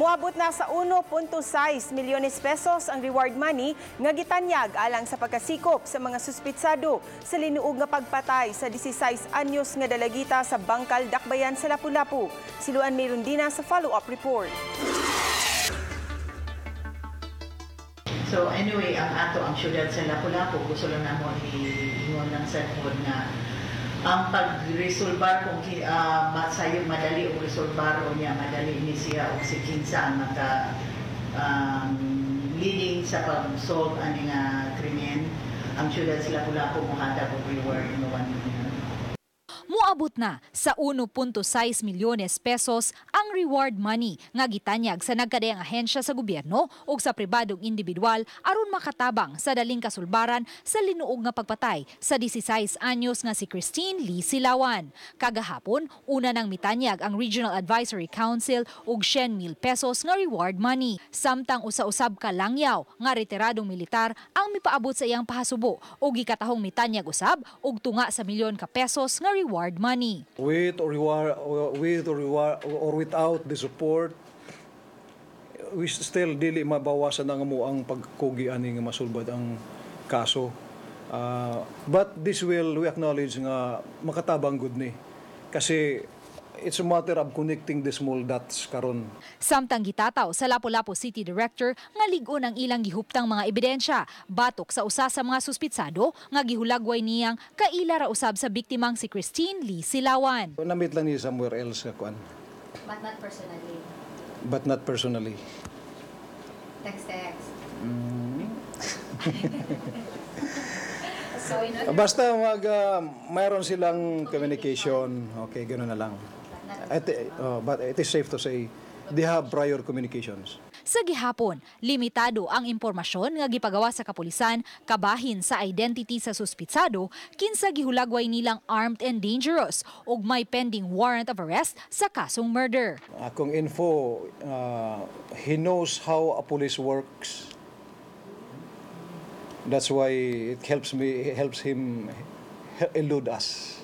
Muabot na sa 1.6 milyones pesos ang reward money nga gitanyag alang sa pagkasikop sa mga suspitsado sa linuog nga pagpatay sa 16 anyos nga dalagita sa Bangkal, Dakbayan sa Lapu-Lapu. Si Luan Mirundina sa follow-up report. So anyway, ang ato ang syudad sa Lapu-Lapu, gusto lang namo iingon lang sa pod nga ang pagresolbar kung masayo madali og resolbar o niya madali ni siya og si kinsa ang maka leading sa pag-solve ani nga krimen, ang syudad sa Lapu-Lapu mohatag og reward nga 1 million. Muabot na sa 1.6 milyones pesos ang reward money nga gitanyag sa nagkadayang ahensya sa gobyerno ug sa pribadong individual aron makatabang sa daling kasulbaran sa linuog nga pagpatay sa 16 anyos nga si Christine Lee Silawan. Kagahapon, una nang mitanyag ang Regional Advisory Council og 100,000 pesos nga reward money. Samtang usa-usab ka langyaw nga retiradong militar ang mipaabot sa iyang pahasubo ug gikatahong mitanyag usab og tunga sa milyon ka pesos nga reward money. With or reward, with or reward, or without the support, we still dili mabawasan ang amo ang pagkugi ani nga masulbad ang kaso. But this will, we acknowledge nga makatabang gud ni. Kasi it's a matter of connecting the small dots karon. Samtang gitataw sa Lapu-Lapu City Director nga lig-on ang ilang gihuptang mga ebidensya batok sa usa sa mga suspitsado nga gihulagway niyang kaila ra usab sa biktimang si Christine Lee Silawan. Na-meet lang niya somewhere else ka kuan. But not personally. But not personally. Text text. So in other Basta mayroon silang communication. Okay, ganoon na lang. But it is safe to say they have prior communications. Sa gihapon, limitado ang impormasyon nga gipagawa sa kapulisan kabahin sa identity sa suspitsado kinsa gihulagway nilang armed and dangerous ug may pending warrant of arrest sa kasong murder. Akong info, he knows how a police works. That's why it helps me, it helps him elude us.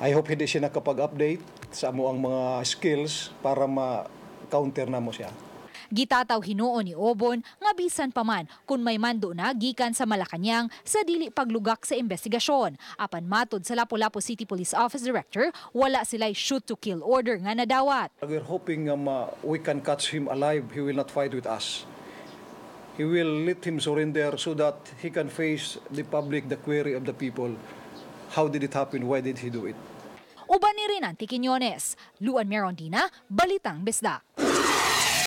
I hope hindi siya nakapag-update sa amo ang mga skills para ma-counter na mo siya. Gitataw hinuon ni Obon nga bisan pa man kung may mando na gikan sa Malacañang sa dili paglugak sa investigasyon. Apan matod sa Lapu-Lapu City Police Office Director, wala sila'y shoot to kill order nga nadawat. We're hoping nga we can catch him alive. He will not fight with us. He will let him surrender so that he can face the public, the query of the people. How did it happen? Why did he do it? Uban ni Renante Quiñones, Luan Merondina, Balitang Bisdak.